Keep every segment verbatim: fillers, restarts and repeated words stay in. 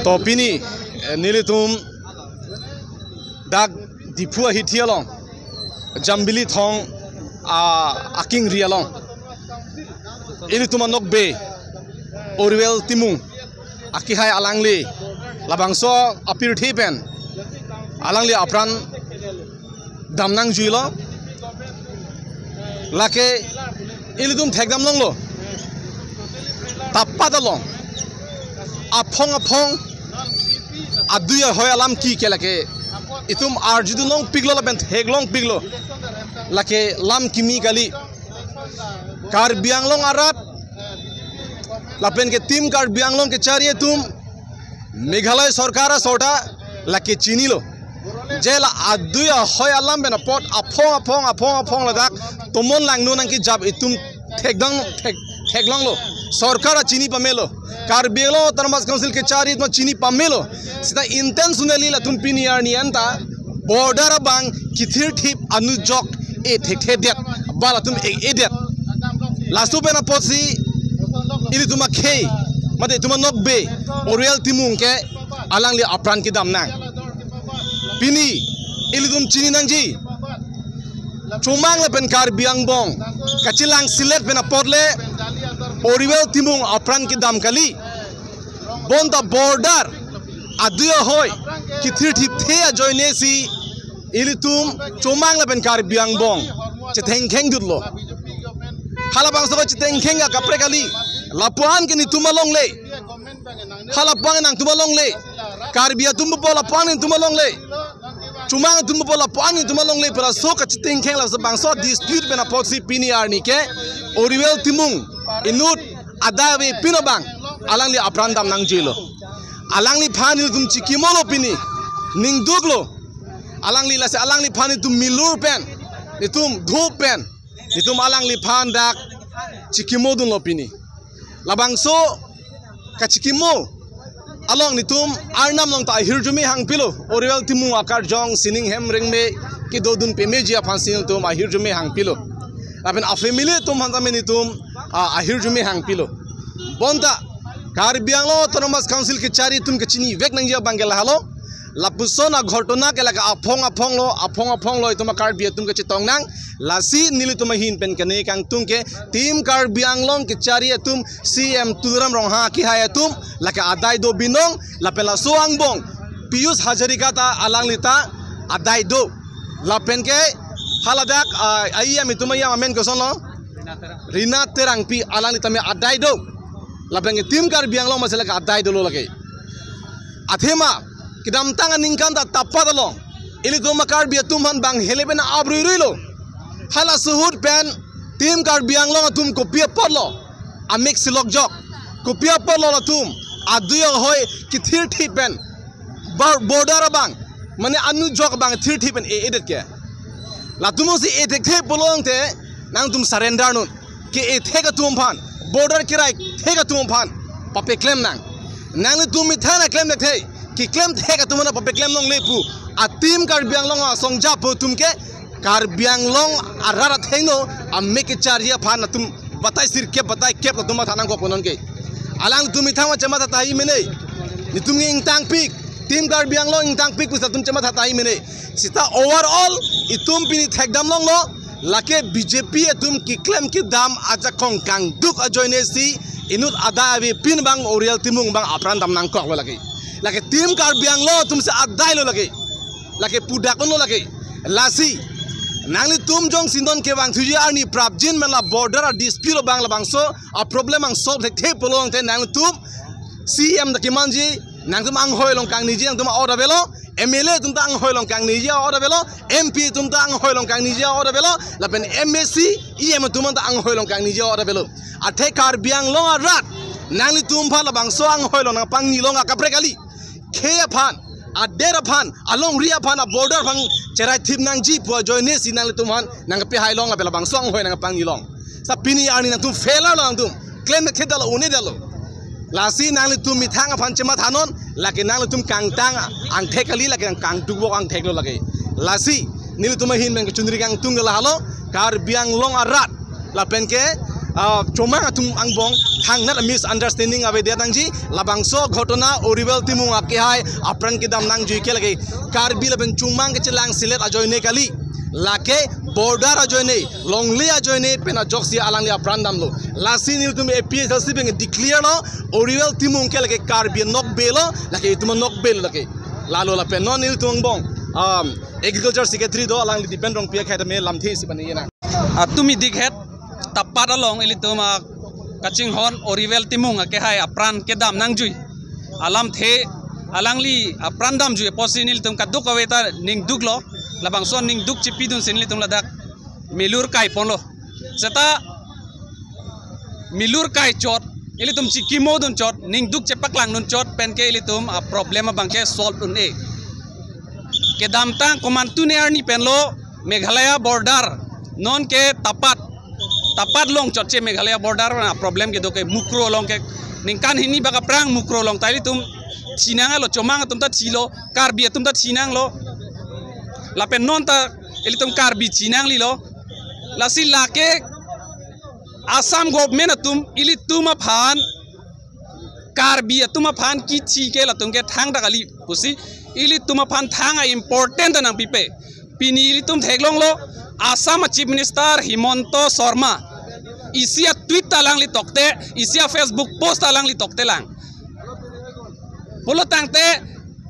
To pini, eh, nelitum dak Diphu ahithi along, Jambili Thong, ah, akingri along, ilitum anokbe Oriwel Timung akehai alangli labangso apirthe pen alangli apran damnangjuilo. Lake ilitum thekdam longlo. Tapat along aphong aphong adui ahoi alam ki ke lake itum arjudun longpiklo lapen theklongpiklo. Lake lam kimi kali. Karbi Anglong arat lapen ke Team Karbi Anglong kechari atum Meghalaya sorkar asor ta lake chinilo. Je la adui ahoi alam pen apot aphong aphong aphong aphong ladak tomon langno nangkejap itum thekdang thek theklonglo. Sorkar achini pamelo. Karbi Anglong Autonomous Council kechari atum chini pamelo. Sita intentionally latum pini arni anta border abang kithirthip anujok e thekthedet, ba latum e-edet. Laso pen apotsi ilitum akhei, mate itum anokbe Oriwel Timung ke alangli apran kedam nang. Pini ilitum chini nangji, Chomang lapen Karbi angbong kachelang selet pen apot le Oriwel Timung apran kedam kali. Bonta border adui ahoi kithirthipthe ajoinesi ilitum Chomang lapen Karbi angbong chethengkhengdutlo. Halabangso chethengkheng akaprek kali. Lapuan ke netum alongle. Halapang nangtum alongle. Karbi atum pupo lapuan netum alongle. Chomang atum pupo lapuan netum alongle. Pura so kachethengkheng labangso dispute pen apotsi pini arni ke Oriwel Timung inut adai avepin abang alangli apran damnangjuilo. Alangliphan netum chikimolo pini. Ningduklo. Alangli lasi alangliphan netum milur pen, netum dhup pen, netum alangliphan dak chikimodunlo pini. Labangso kachikimo along netum arnam along ta ahirjume hangpilo. Oriwel Timung akarjong sining hem rengme kedodun pemeji aphansi netum ahirjume hangpilo. Lapen afamily atum aphan tame netum, ah, ahirjume hangpilo. Bonta Karbi Anglong Autonomous Council kechari atum kachinivek nangji abang ke lahelo. Lapuson aghotona ke lake aphong aphonglo, aphong aphonglo itum Karbi atum kachetong nang. Lasi nelitum ahin pen kene kangtung ke Team Karbi Anglong kechari atum C M Tuliram Ronghang akehai atum lake adai do binong, lapen laso angbong Piyush Hazarika ta alangli ta adai do. Lapen ke haladak, ah, ayam itum ayam amen kosonlo? Rina Terangpi, alangli tame adai do. Lapen ke Team Karbi Anglong masi lake adai dolo lake. Athema kedamtang aningkan ta tapat along ilitum Karbi atum aphan bang hele pen abruiruilo. Halaso ahut pen Team Karbi Anglong atum kopi apotlo amek silokjok? Kopi apotlo latum adui ahoi kithirthip pen bar-, border abang, mane anujok abang thirthip pen e-edet ke? Latum si e-thekthe pulo tangte nangtum surrender non. Ke-ethek atum aphan, border kerai thek atum aphan papeklem nang. Nanglitum methang aklem thekthe, keklem thek atum aphan papeklem longle pu a-Team Karbi Anglong asong japo atum ke Karbi Anglong arat athengno amek kechari aphan atum batai sirkep batai kep atum matha nangkok non ke. Alangtum methang chematha tahai mene. Netum ingtangpik. Team Karbi Anglong ingtangpik pusi latum chematha tahai mene. Sita overall itum pini thekdam longlo. Lake B J P atum keklem kedam ajakong kangduk ajoinesi inut adai avepin abang Oriwel Timung abang apran dam nangkoklo lake. Lake Team Karbi Anglong atum si adailo lake. Lake pudak unlo lake. Lasi nanglitum jongsi non kevangthuji arni prapjin mela border adispute abang labangso aproblem ang solve thekthe pulo tangte nangtum C M ta kemanji, nangtum anghoi along kangniji, nangtum a-ot avelo, M L A atum ta anghoi along kangniji a-ot avelo, M P atum ta anghoi along kangniji a-ot avelo, lapen M A C, E M atum ta anghoi along kangniji a-ot avelo. Athe Karbi Anglong arat, nanglitum aphan labangso anghoi along nangpangnilong akaprek kali. Khei aphan, adet aphan, alongri aphan, a-border aphan cheraithip nangji pu ajoinesi nanglitum aphan nangkapehai long lapen labangso anghoi nangpangnilong. Sa pini arni nangtum failure lo nangtum. Klem thekthe detlo, un-e detlo. Lasi nanglitum methang aphan chematha non, lake nanglitum kangtang angthek kali, lake nang kangdukbok angtheklo lake. Lasi nelitum ahin pen kechunri kangtung ke lahelo, Karbi Anglong arat lapen ke Ah, chomang atum angbong thangnat misunderstanding avedet nangji. Labangso ghotona Oriwel Timung akehai apran kedam nangjui ke lake Karbi lapen Chomang kechelangselet ajoine kali. Lake border ajoine, longle ajoine pen ajoksi alangli apran damlo. Lasi nelitum A P H L C pen declare lo, Oriwel Timung ke lake Karbi anokbe lo, lake itum anokbe lo lake. Lalo lapen non nelitum angbong, um, Agriculture Secretary do alangli Dipen Rongpi akhai tame lamthe isi pani yena. Atum idik het Tapat along ilitum a kachinghon Oriwel Timung akehai apran kedam nangjui alamthe alangli apran damjui apotsi nelitum kadokave ta ningduklo, labangso ningduk chipidunsi nelitum ladak milur kaiponlo. Seta milur kaichot, ilitum chikimodunchot, ningduk chepaklangdunchot penke ilitum a problem abangke solve un-e. Kedamtang komantu ne arni penlo Meghalaya border, nonke Tapat, Tapat along chotche Meghalaya border na problem kedo ke Mukroh along ke ningkan hini bak aphrang Mukroh along ta ilitum chinanglo, Chomang atum ta chilo, Karbi atum ta chinanglo. Lapen non ta ilitum Karbi chinanglilo. Lasi lake Assam government atum ilitum aphan, Karbi atum aphan kichi ke latum ke thangta kali pusi ilitum aphan thang a important ta nangpipe. Pini ilitum theklonglo Assam a Chief Minister Himanta Sarma isi a tweet ta alangli tokte, isi a Facebook post ta alangli tokte lang. Pulo tangte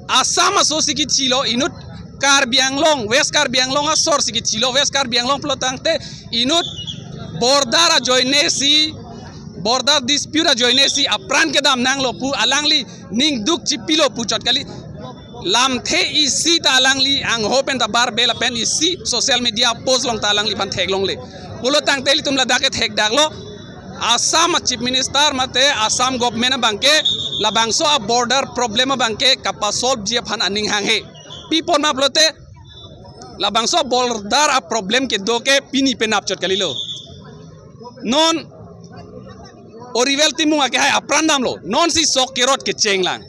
Assam aso si kichilo, inut Karbi Anglong, West Karbi Anglong asor si kichilo, West Karbi Anglong pulo tangte inut border ajoine si, border dispute ajoine si apran kedam nanglo pu alangli ningduk chipilo puchot kali. Lamthe isi ta alangli angho pen ta barbe lapen isi social media post along ta alangliphan theklongle. Pulo tangte ilitum ladak ke thekdaklo, Assam a Chief Minister mate Assam government abangke labangso a border problem abangke kapasolve ji aphan aning hanghe. Pi apot ma pulote labangso border a problem kedo ke pini penap chot kalilo. Non Oriwel Timung akehai apran damlo, non si sok kerot kecheng lang.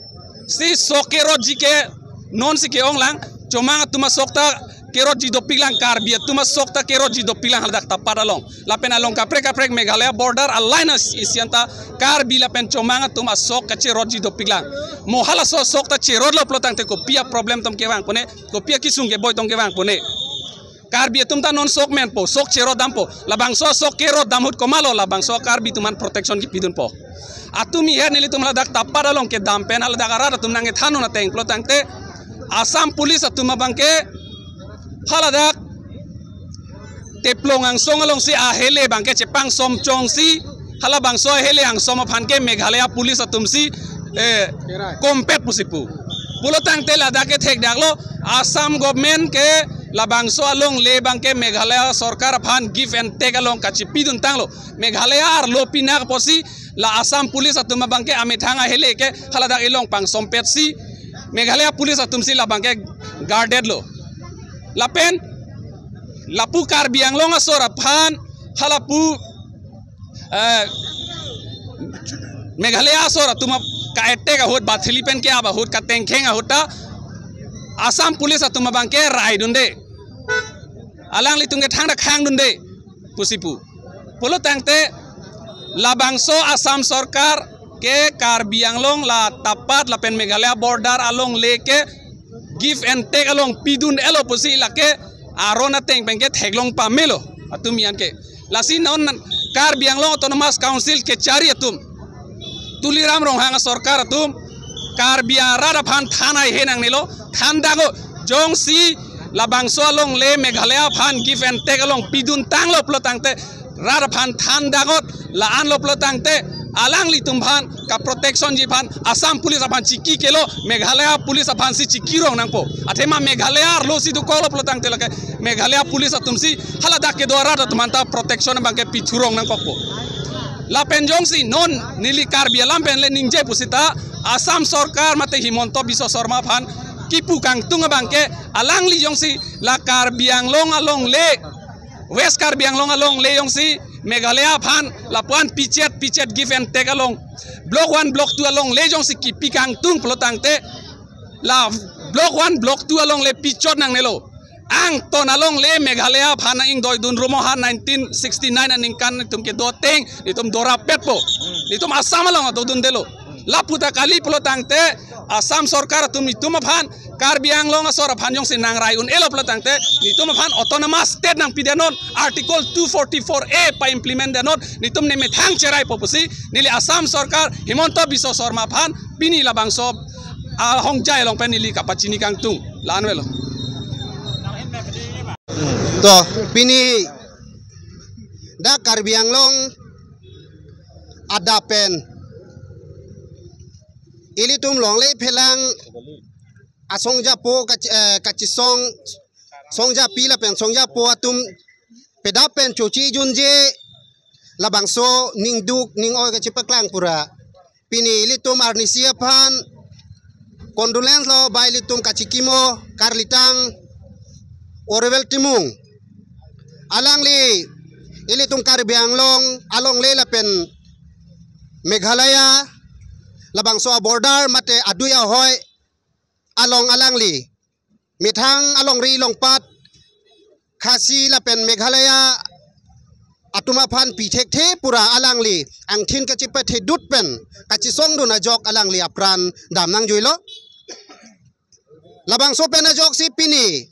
Si sok kerot ji ke non si ke-ong lang, Chomang atum asok ta kerot ji dopik lang, Karbi atum asok ta kerot ji dopik lang haladak Tapat along. Lapen along kaprek kaprek Meghalaya border a line as isian ta Karbi lapen Chomang atum asok kacherot ji dopik lang. Mo halaso sok ta cherotlo pulo tangte kopi a problem atum kevangpone, kopi a kisung keboi atum kevangpone. Karbi atum ta non sok menpo, sok cherot dampo. Labangso sok kerot dam ahut komatlo labangso Karbi atum aphan protection kipidunpo. Atum ihet nelitum ladak Tapat along kedam pen haladak arat atum nangkethan un ateng pulo tangte Assam Police atum abangke haladak Teplong angsong alongsi ahele abangke chepangsong chongsi halabangso ahele angsong aphan ke Meghalaya Police atumsi, eh, kompet pusi pu. Pulo tangte ladak ke thekdaklo, Assam government ke labangso alongle abangke Meghalaya sorkar aphan give and take along kachipidun tanglo. Meghalaya arlo pinak apotsi la Assam Police atum abangke amethang ahele ke haladak ilong pangsompetsi Meghalaya Police atumsi labangke guarded lo. Lapen lapu Karbi Anglong asor aphan halapu, eh, Meghalaya asor atum ap-, ka-attack ahut, bathili pen ke-ap ahut, katengkheng ahut ta Assam Police atum abangke raidunde. Alanglitum ke thangta khangdunde pusi pu. Pulo tangte labangso Assam sorkar ke Karbi Anglong la Tapat lapen Meghalaya border alongle ke give and take along pidun-elo pusi lake aron ateng pen ke theklong pamelo atum ian ke. Lasi non Karbi Anglong Autonomous Council kechari atum, Tuliram Ronghang asorkar atum Karbi arat aphan than haihe nangnelo, than dako, jongsi labangso alongle Meghalaya aphan give and take along pidun tanglo pulo tangte rat aphan than dakot, la-anlo pulo tangte alanglitum aphan ka protection ji aphan Assam Police aphan chiki kelo, Meghalaya Police aphansi chiki rong nangpo. Athema Meghalaya arlo si dokoklo pulo tangte lake Meghalaya Police atumsi haladak kedo arat atum aphanta protection abangke pithurong nangkokpo. Lapen jongsi non neli Karbi alam pen le ningje pusita Assam sorkar mate Himanta Biswa Sarma aphan kipu kangtung abangke alangli jongsi la Karbi Anglong alongle, West Karbi Anglong alongle jongsi Meghalaya aphan lapu-an pichet pichet give and take along, block one block two alongle jongsi kipi kangtung pulo tangte la block one block two alongle pichot nangnelo. angton alongle Meghalaya aphan ingdoidun rumo ha nineteen sixty-nine aningkan itum kedo ateng itum dorapetpo. Itum Assam along adodundelo. Lapu ta kali pulo tangte Assam sorkar atum itum aphan Karbi Anglong asor aphan jongsi nangrai un-elo pulo tangte itum aphan autonomous state nangpidet non, Article two forty-four A pa-implement det non, itum nemethang cheraipo pusi neli Assam sorkar Himanta Biswa Sarma aphan pini labangso ahongjai along pen neli kapachini kangtung. La-an avelo. To, pini dak Karbi Anglong adap pen ilitum longle phelang asongjapo kachi-, eh, kachisong, songjapi lapen songjapo atum pedap pen chochijunje labangso ningduk ning-oi kachipaklang pura. Pini ilitum arnisi aphan condolence lo ba ilitum kachikimo karlitang Orwell Timung. Alangli ilitum Karbi Anglong alongle lapen Meghalaya labangso a-border mate adui ahoi along alangli methang alongri longpat Khasi lapen Meghalaya atum aphan pithekthe pura alangli angthin kachipethedut pen kachisongdun ajok alangli apran dam nangjuilo. Labangso pen ajoksi pini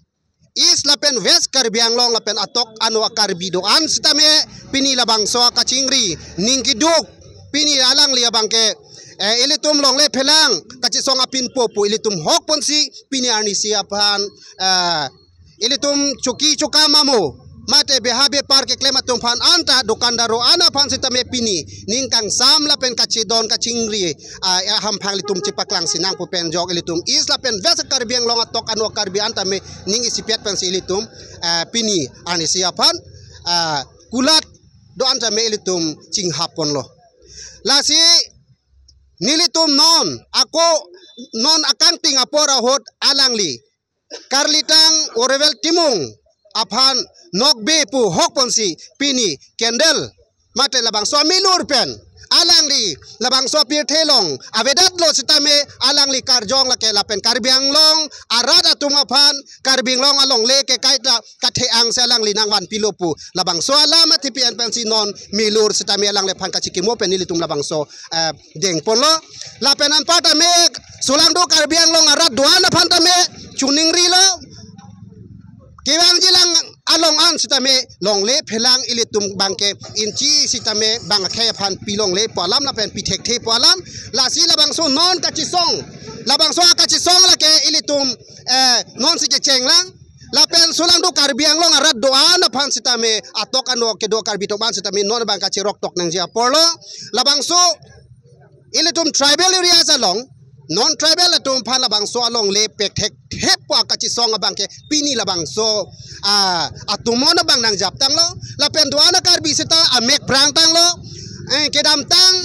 East lapen West Karbi Anglong lapen atok ano a-Karbi do-an sitame pini labangso kachingri ning keduk pini alangli abangke, eh, ilitum longle phelang kachisong apinpo pu ilitum hokponsi pini arnisi aphan, eh, ilitum choki chokam amo mate beha bepar keklem atum aphan anta dokandaro an aphan sitame pini ning kangsam lapen kachedon kachingri, ah, ahamphang ilitum chipaklang sinang pu pen jok ilitum East lapen West Karbi Anglong atok ano Karbi an tame ning isipet pensi ilitum, ah, pini arnisi aphan, ah, kulat do-an tame ilitum chinghapponlo. Lasi nelitum non ako non akangting apor ahut alangli karlitang Orwell Timung aphan nokbe pu hokponsi pini candle mate labangso amilur pen alangli labangso pirthe along avedatlo sitame alangli karjong lake lapen Karbi Anglong arat atum aphan Karbi Anglong alongle ke kaita kathe angse alangli nangvanpilo pu labangso alam athepi an pensi non milur sitame alangliphan kachikimo pen nelitum labangso, eh, dengponlo. Lapen anpar tame Solangdo Karbi Anglong arat do-an aphan tame chuningrilo. Kevangjilang along an sitame longle phelang ilitum abangke inchi sitame bang akhei aphan pilongle pu alam lapen pithekthe pu alam. Lasi labangso non kachisong, labangso akachisong lake ilitum, eh, nonsi kechenglang. Lapen Solangdo Karbi Anglong arat do-an aphan sitame atok ano kedo Karbi atum an sitame non abang kachirok tok nangji aporlo. Labangso ilitum tribal areas along, non tribal atum aphan labangso alongle pekthekthe pu akachisong abangke pini labangso, ah, atumon abang nangjaptanglo. Lapen do-an a-Karbi sita amek prangtanglo. Eh, kedamtang,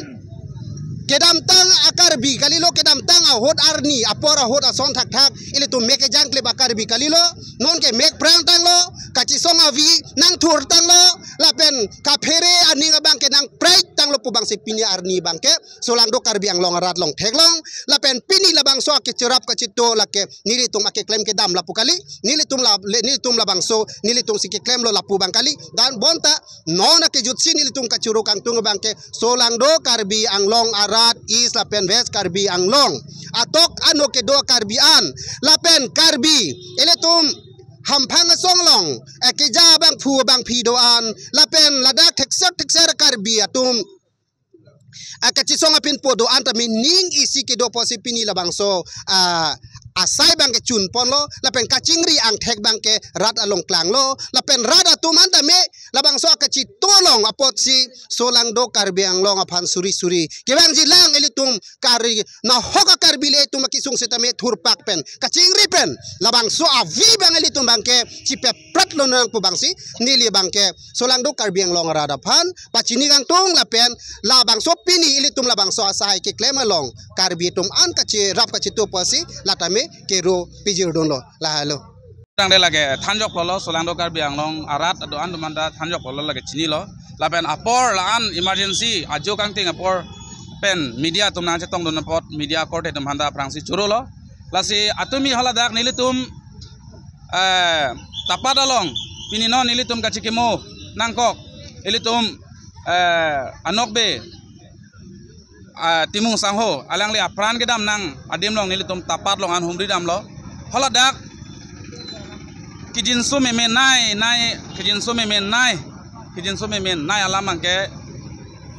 kedamtang a-Karbi kalilo, kedamtang ahut arni apor ahut ason thakthak ilitum mek kejangklip a-Karbi kalilo. Nonke mek prangtanglo, kachisong avi nangthurtanglo, lapen kaphere aning abangke nangpreitanglo pu abangsi pini arni abangke Solangdo Karbi Anglong arat along theklong. Lapen pini labangso akechirap kachito lake nelitum akeklem kedam lapu kali. Nelitum la, le, nelitum labangso nelitumsi keklemlo lapu abang kali. Dan bonta non akejutsi nelitum kachoro kangtung abangke Solangdo Karbi Anglong arat East lapen West Karbi Anglong atok ano kedo Karbi an lapen Karbi ilitum hamphang asong along, eh, keja abangphu abangphi do-an lapen ladak thekser thekser Karbi atum akachisong apinpo do-an tame ning isi kedo apotsi pini labangso, ah, asai abangke chunponlo, lapen kachingri angthek abangke rat along klanglo, lapen rat atum an tame labangso akachito along apotsi Solangdo Karbi Anglong aphan suri suri kevangjilang ilitum Karbi nahok a-Karbi le itum akesung sitame thurpak pen kachingri pen labangso avi abang ilitum abangke chipepratlo nang pu abangsi neli abangke Solangdo Karbi Anglong arat aphan pachini kangtung lapen labangso pini ilitum labangso asai keklem along Karbi atum an kachirap kachito apotsi latame kero pijirdunlo. Lahelo. Tangte lake thanjoklo, Solangdo Karbi Anglong arat do-an atum anta thanjoklo, lake chinilo. Lapen apor la-an emergency ajo kangting apor pen media atum nangchetongdun apot media korte atum aphanta aphrangsi chorolo. Lasi atumi haladak nelitum, eh, Tapat along pini non ilitum kachikimo nangkok, ilitum, eh, anokbe, ah, Timung Sangho, alangli apran kedam nang adim along nelitum Tapat along an humri damlo. Haladak kijinso meme nai, nai, kijinso meme nai, kijinso meme nai alam abangke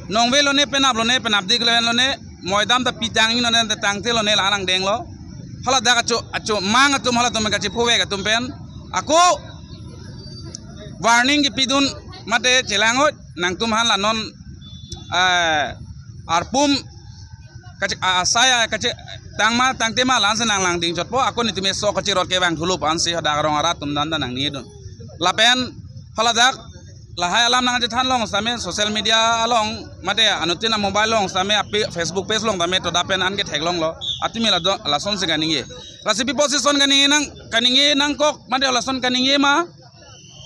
nongve lone, penap lone, penapdik lone, moidam ta pitang ingnone, tangte lone, la nangdenglo. Haladak acho, achomang atum, halatum kachiphovek atum pen ako warning kipidun mate chelang oi, nangtum aphan la non, eh, arpum kache, a, asai a, kachetang ma tangte ma la-ansi nang langding chotpo, ako netum eso kachirot kevang thulo pu ansi hadak arong arat atum dan dan nangningjedun. Lapen haladak lahai alam nangchethan long sitame social media along mate anuttin a-mobile along sitame ape Facebook page along tame toda pen an ketheklonglo. Atumi la do, lasonsi kaningje. Lasi pi position kaningje nang, kaningje nangkok mate lason kaningje ma.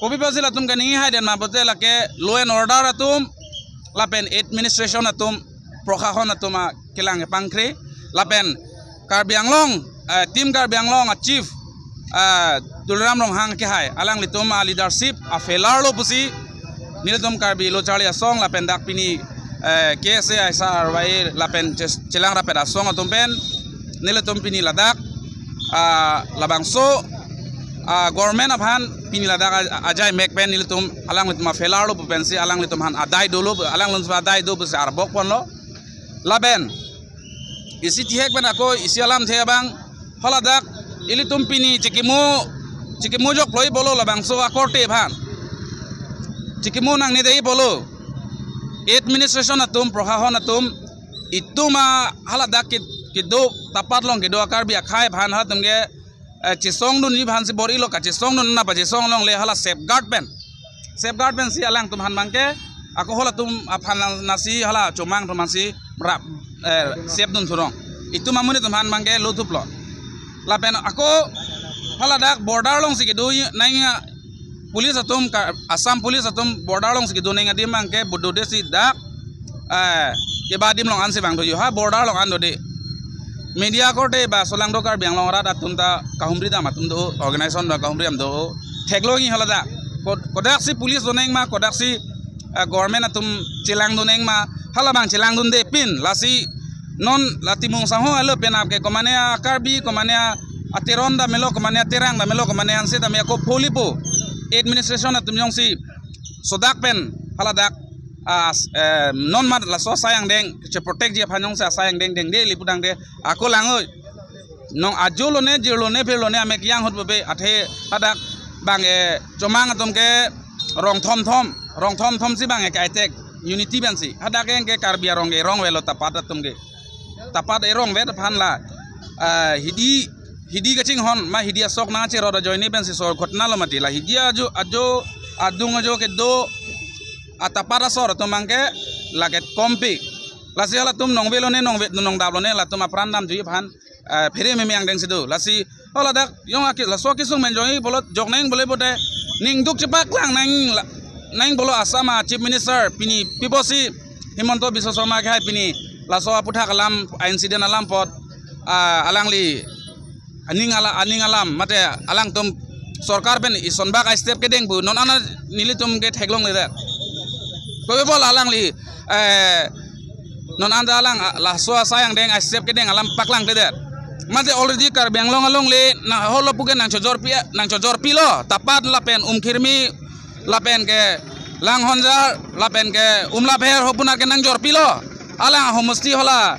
Kopi pusi latum kaningje hai den ma pulote lake law and order atum, lapen administration atum, prokhahon atum akelang kepangkre, lapen Karbi Anglong, eh, Team Karbi Anglong a-chief, eh, Tuliram Ronghang kehai, alanglitum a-leadership a-failure lo pusi, nelitum Karbi Lo Charli Asong, lapen dak pini, eh, K S A, I S R Y A, lapen che-, chelang rapet asong atum pen, nelitum pini ladak, ah, labangso, ah, government aphan pini ladak a-, ajai mek pen nelitum alanglitum a-failure lo pu pensi alanglitum aphan adai dolo, alanglitum adai do pusi arbok ponlo. Lapen isi thihek pen ako isi alamthe abang, haladak ilitum pini chikimo, chikimo joklo-i pulo labangso akorte aphan. Chikimo nangne dei pulo. Administration atum, prokhahon atum, itum a haladak ke, kedo, Tapat along kedo a-Karbi akhei aphan halatum ke, eh, chesongdunji aphansi bor-ilo, kachesongdun na pachesong longle hala safeguard pen. Safeguard pensi alangtum aphan abangke, ako halatum aphan nasi hala chomang atum aphansi rap, eh, safedun thurong. Itum amonit atum aphan abangke lo thuplo. Lapen ako haladak border alongsi kedo nang a police atum ka, Assam police atum border alongsi kedo nang adim abangke bodo desi dak, eh, keba adim along ansi vang doji, ha border along an dode. Media korte ba solangdo Karbi Anglong arat atum ta kahumri dam atum do, organization do kahumri dam do. Theklongji haladak. Ko-, kodaksi police do nang ma, kodaksi, eh, government atum chelangdun nang ma, hala abang chelangdunde pin, lasi non la Timung Sangho alo penap ke komane a-Karbi, komane a-Teron ta melo, komane a-Terang ta melo, komane ansi ta me ako pholi po. Administration atum jongsi sodak pen haladak, ah, s-, eh, non mat laso asai angdeng, che-protect ji aphan jongsi asai angdeng dengde li pu tangte, ako lang oi. Non ajo lone, jir lone, phir lone, amek yang ahut bebe, athe hadak abang, eh, chomang atum ke rong thom thom, rong thom thom si abang, eh, kaitek, unity pensi. Hadak ke Karbi arong ke rong velo Tapat atum ke. Tapat erong vet aphan la, ah, hidi, hidi kachinghon, ma hidi asok nangcherot ajoine pensi so ghotona lo mati la. Hidi ajo, ajo, adung ajo kedo, a-Tapat asor atum abangke lake kompi. Lasi halatum nongve lone, nongve, nongdap lone, latum apran damjuji aphan, eh, phere meme angdengsi do. Lasi, oh, ladak, jong aki, laso akesung pen jongji pulo, jok nang pulo pote, ning duk chepaklang nang la, nang pulo Assam a-Chief Minister, pini pi pusi, Himanta Biswa Sarma kehai pini, laso aputhak alam, a-incident alam apot, ah, alangli, aning ala, aning alam, mate alangtum sorkar pen isonbak a-step kedeng pu, non an nelitum ke theklongledet. Kopi pulo alangli, eh, non an ta alang, ah, laso asai angdeng a-step kedeng alam paklangledet. Mate already Karbi Anglong alongle, na holo puke nangchojorpi, nangchojorpilo, Tapat lapen Umkhirmi, lapen ke Langhonjar, lapen ke Umlapher ho punar ke nangjorpilo. Alang ahomosti hala,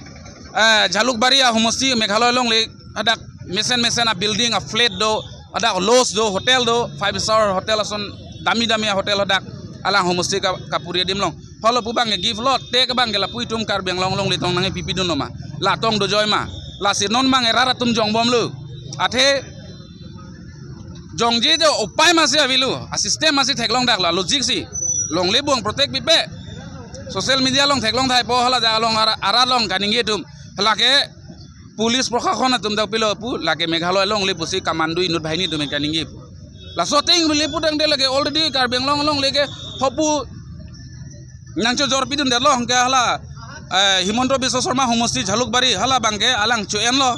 eh, Jhalukbari ahomosti Meghalaya alongle, hadak mesen mesen a-building, a-flat do, hadak lodge do, hotel do, five star hotel ason, dami dami a-hotel hadak alang ahomosti ka, kapuri adim along. Holo pu abangke give lo, te ke abangke lapu itum Karbi Anglong alongle tong nangkepipidun lo ma, la tong dojoi ma, lasi non abangke rat atum jongbomlo. Athe jongje je upai masi avelo, a-system masi theklongdak la, logic si. Longle bung protect pipe. Social media along theklong thaipo, hala ja along ara, ara along kaningje atum. Hala ke police prokhahon atum dak pilo pu, lake Meghalaya alongle pusi commando inut bahini atum kaningje pu. Laso ateng beli pu tangte lake already Karbi Anglong alongle ke hopu nangchojorpidundet lo, hingke hala, eh, Himanta Biswa Sarma homosti Jhalukbari, hala abangke alang cho-enlo.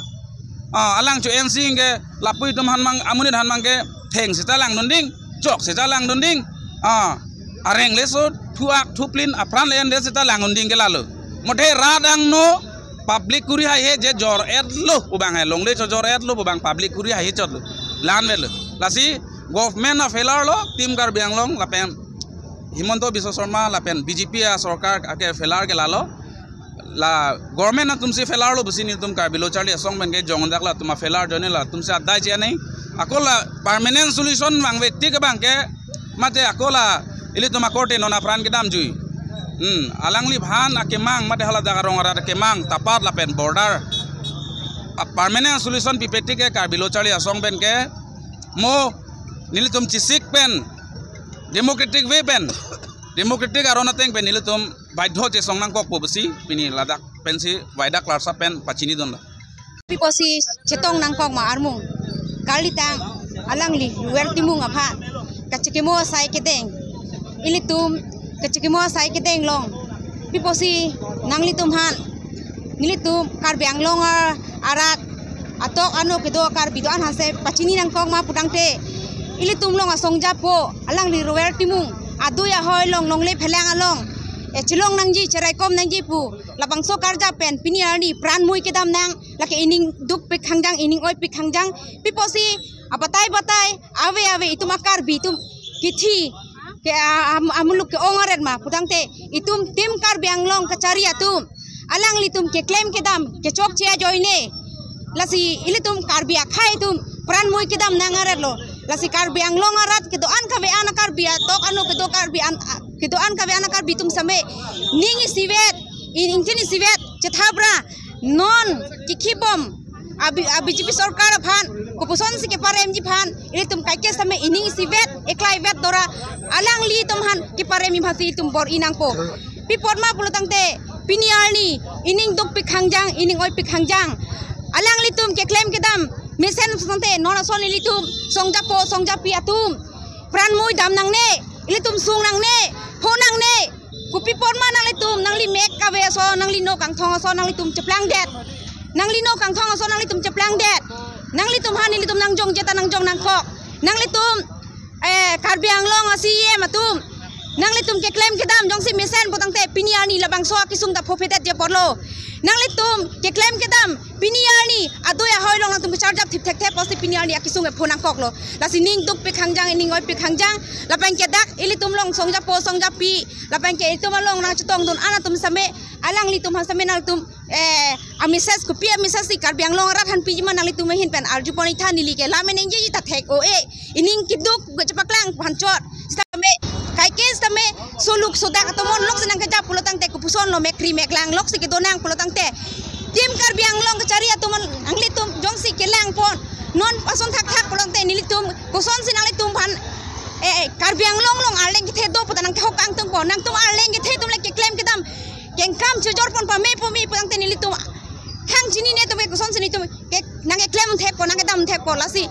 Ah, alang cho-ensi hingke lapu itum aphan abang, amonit aphan abangke theng seta langdun ding, chok seta langdun ding. Ah, areng le so thuak thuplin apran le ende seta langdun ding ke lalo. Mothe rat angno public kuri haihe je jor-etlo pu abang he, longle chojor-etlo pu abang public kuri haihe chotlo. La-an avelo. Lasi government a-failure lo, Team Karbi Anglong lapen Himanta Biswa Sarma lapen B J P a-sorkar ake failure ke lalo. La government atumsi failure lo pusi nelitum Karbi Lo Charli Asong pen ke jongdak latum a-failure ajoine latumsi adai che-an nai. Ako la permanent solution vangve tik abang ke mate ako la ilitum akorte non apran kedamjui. Hmm, alangliphan akemang mate haladak arong arat akemang, Tapat lapen border a-permanent solution pipe tik ke Karbi Lo Charli Asong pen ke mo nelitum chesik pen democratic way pen, democratic aron ateng pen nelitum baidho chesong nangkokpo pusi pini ladak pensi waidak larsa pen pachinidunlo. Pi apotsi chetong nangkok ma armung? Kalitang alangli Ruer Timung aphan kachekimo asai kedeng, ilitum kachekimo asai kedeng along pi apotsi nanglitum aphan, nelitum Karbi Anglong a-, arat atok ano kedo Karbi do-an aphansi pachini nangkok ma putangte, ilitum along asong japo alangli Ruer Timung adui ahoi along, longle phelang along, eh, chelong nangji, cheraikom nangji pu labangso karjap pen pini arni pran mui kedam nang, lake ining dukpik khangjang, ining oipik khangjang. Pi apotsi abatai batai ave ave itum a-Karbi atum kithi ke a-, am-, amuluk ke-ong aret ma putangte, itum Team Karbi Anglong kachari atum alanglitum keklem kedam kechokche ajoine, lasi ilitum Karbi akhei atum pran mui kedam nang aretlo. Lasi Karbi Anglong arat kedo-an kave-an a-Karbi atok ano kedo Karbi an, a-, kedo-an kave-an a-Karbi atum same ning isivet, in-, ingtin isivet chethabra non kikhibom a-B-, a-B J P sorkar aphan kopusonsi keparemji aphan ilitum kaike same ining isivet, eklaivet dora alanglitum aphan keparemji aphansi ilitum bor-i nangpo. Pi apot ma pulotangte pini arni ining dukpik khangjang, ining oipik khangjang. Alanglitum keklem kedam mesen pulotangte non ason ilitum song japo song japi atum pran mui dam nangne, ilitum sung nangne, pho nangne. Kopi apot ma nanglitum, nangli mek kave ason, nangli no kangthong ason nanglitum cheplangdet. Nangli no kangthong ason nanglitum cheplangdet. Nanglitum aphan ilitum nangjongje ta nangjong nangkok. Nanglitum, eh, Karbi Anglong a-C E M atum, nanglitum keklem kedam jongsi mesen pulotangte pini arni labangso akesung ta phophedet je apotlo. Nanglitum keklem kedam pini arni adui ahoi along nangtum kecharjap thip thekthe apotsi pini arni akesung epho nangkoklo. Lasi ning dukpik khangjang, ining oipik khangjang, lapen ke dak ilitum along song japo song japi, lapen ke ilitum along nangchetongdun an atum same, alanglitum aphan same nangtum, eh, a-message, kopi a-message si Karbi Anglong arat aphan piji ma nanglitum ahin pen arjupon itha, neli ke la menengji ta thek o-e. Ining keduk kachepaklang aphan chot. Sitame kaike sitame soluk sodak atomon loksi nangkejap pulotangte kopusonlo, mekri meklang loksi kedo nang pulotangte, Team Karbi Anglong kachari atomon nanglitum jongsi kelangpon, non ason thakthak pulotangte nelitum kosonsi nanglitum aphan, eh, eh, Karbi Anglong along arleng kethe do pu ta nangkehok kangtungpo. Nangtum arleng kethe atum le keklem kedam kengkam chojorpon pame pumi pulotangte nelitum hang chinine atum ke kosonsi nelitum ke nangkeklem thekpo, nangkedam thekpo. Lasi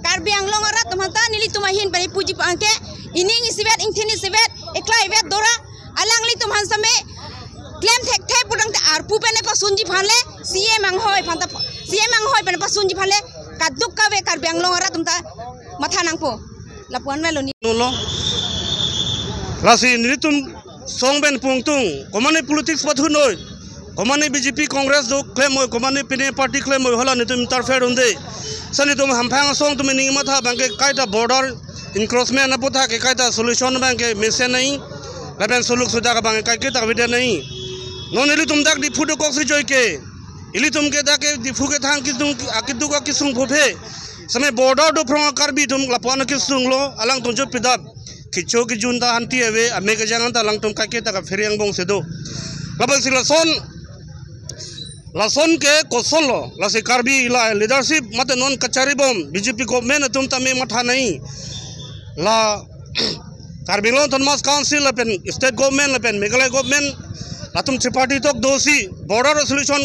Karbi Anglong arat atum aphanta nelitum ahin pen ipuji abang ke ining isivet, ingtin isivet, eklaivet dora alanglitum aphan same klem thekthe pulotangte arpu pen epasunji aphan le C E M anghoi aphanta, C E M anghoi pen epasunji aphan le kaduk kave Karbi Anglong arat atum ta matha nangpo. Lapu-an avelo neli. Nolo. Lasi nelitum song pen pungtung, komatne politics pathunoi, komatne B J P Congress do klemoi, komatne pine party klemoi, hala nelitum interfere unde. Sa nelitum hamphang asong atum ining matha abang ke kaita border encroachment aputhak ke kaita solution abang ke mesen nai, lapen soluk sodak abang ke kaike ta avedet nai. Non ilitum dak Diphu dokoksi joi ke, ilitum ke dak ke Diphu kethang keduk, akeduk akesung phophe. Same border do phrong a-Karbi atum lapu-an akesung lo, alangtum jo pidap. Kecho kejun ta hanti ave, ame kejang ta alangtum kaike ta kaphere angbong si do. Lapen si lason, lason ke kosonlo, lasi Karbi la leadership mate non kacharibom B J P government atum tame matha nai. La Karbi Anglong Autonomous Council lapen state government lapen Meghalaya government latum tripartite talk dosi border resolution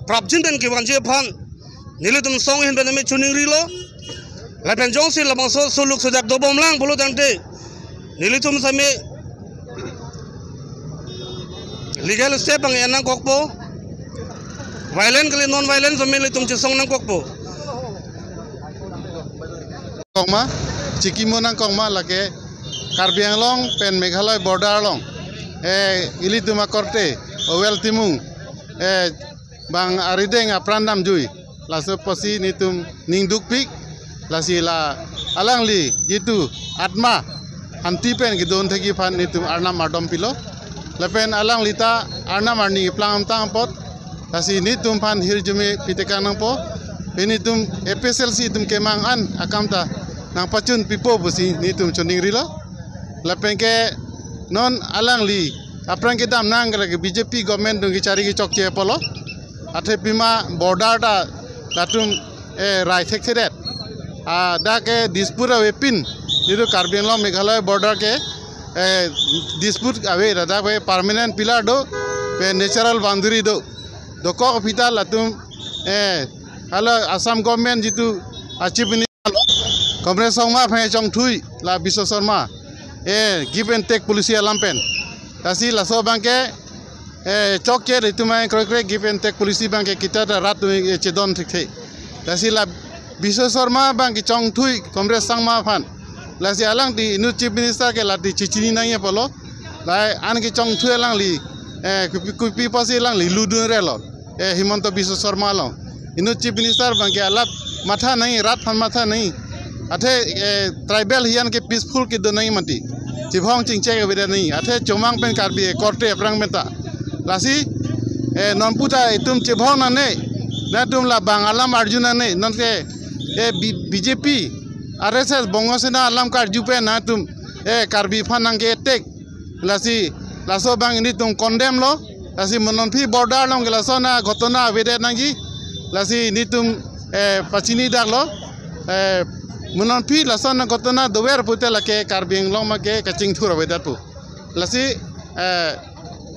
prapjin pen kevanji aphan nelitum song ahin pen tame choningrilo. Lapen jongsi labangso soluk sodak dobomlang pulotangte nelitum same legal step abang en nangkokpo. Violent kali non violent same nelitum chesong nangkokpo. kongma, chikimo nangkokma lake Karbi Anglong pen Meghalaya border along, eh, ilitum akorte Owel Timung, eh, bang arideng apran damjui. Laso apotsi netum ning dukpik, lasi la alangli jitu atma hanti pen kedon thekji aphan netum Arnam ardom pilo. Lapen alangli ta Arnam arni iplang amtang apot, lasi netum aphan hirjume pitekang nangpo. Pen netum A P H L C atum kemang an akam ta nangpachun pipo pusi netum choningrilo. Lapen ke non alangli apran kedam nang ke lake B J P government atum kechari kechokche apotlo. Athe pima border ta latum, eh, rai thekthedet. Ah, dak ke dispute avepin, jitu Karbi Anglong Meghalaya border ke, eh, dispute ave, dak ke permanent pillar do, pen natural boundary do. Dokok aphi ta latum, eh, hala Assam government jitu, ah, Chief Minister lo, Comrade Sangma aphan chongthui la Biswa Sarma, eh, give and take policy alam pen. Lasi laso abang ke, eh, chokche itum ai kroikre give and take policy abang ke kita ta rat atum, eh, chedon thekthe. Lasi la Biswa Sarma abang ke chongthui Comrade Sangma aphan. Lasi alangli inut Chief Minister ke lati chechini nangji apotlo. Lahai an kechongthui alangli, eh, kopi, kopi apotsi alangli ludun relo, eh, Himanta Biswa Sarma along. Inut Chief Minister abang ke alap matha nangji, rat aphan matha nangji. Athe, eh, tribal hijan ke peaceful kedo nangji mati. Chibong chingchek avedet nangji. Athe chomang pen Karbi akorte aphrang pen ta. Lasi, eh, non puta itum chibong nangne. Nangtum la bang alam arju nangne. Non ke, eh, B-, B J P, R S S, Bongo Sena alam karju pen nangtum, eh, Karbi aphan nangke attack. Lasi laso abang netum condemn lo. Lasi mo non aphi border along ke lason aghotona avedet nangji. Lasi netum, eh, pachini daklo. Eh, mo non aphi lason aghotona dover pute lake Karbi Anglong ma ke kachingthur avedetpo. Lasi, eh,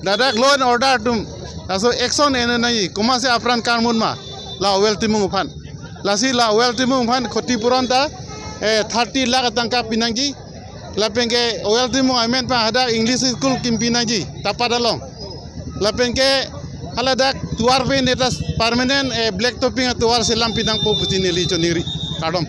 ladak law and order atum laso action en nangji, komatsi apran karmun ma la Owel Timung aphan. Lasi la Owel Timung aphan khoti puron ta, eh, thirty lakh atangka pinangji. Lapen ke Owel Timung amen pen hadak English school kimpi nangji Tapat along. Lapen ke haladak tovar pen eta permanent, eh, black topping atovar selam pinangpo pusi neli choningri. Kardom.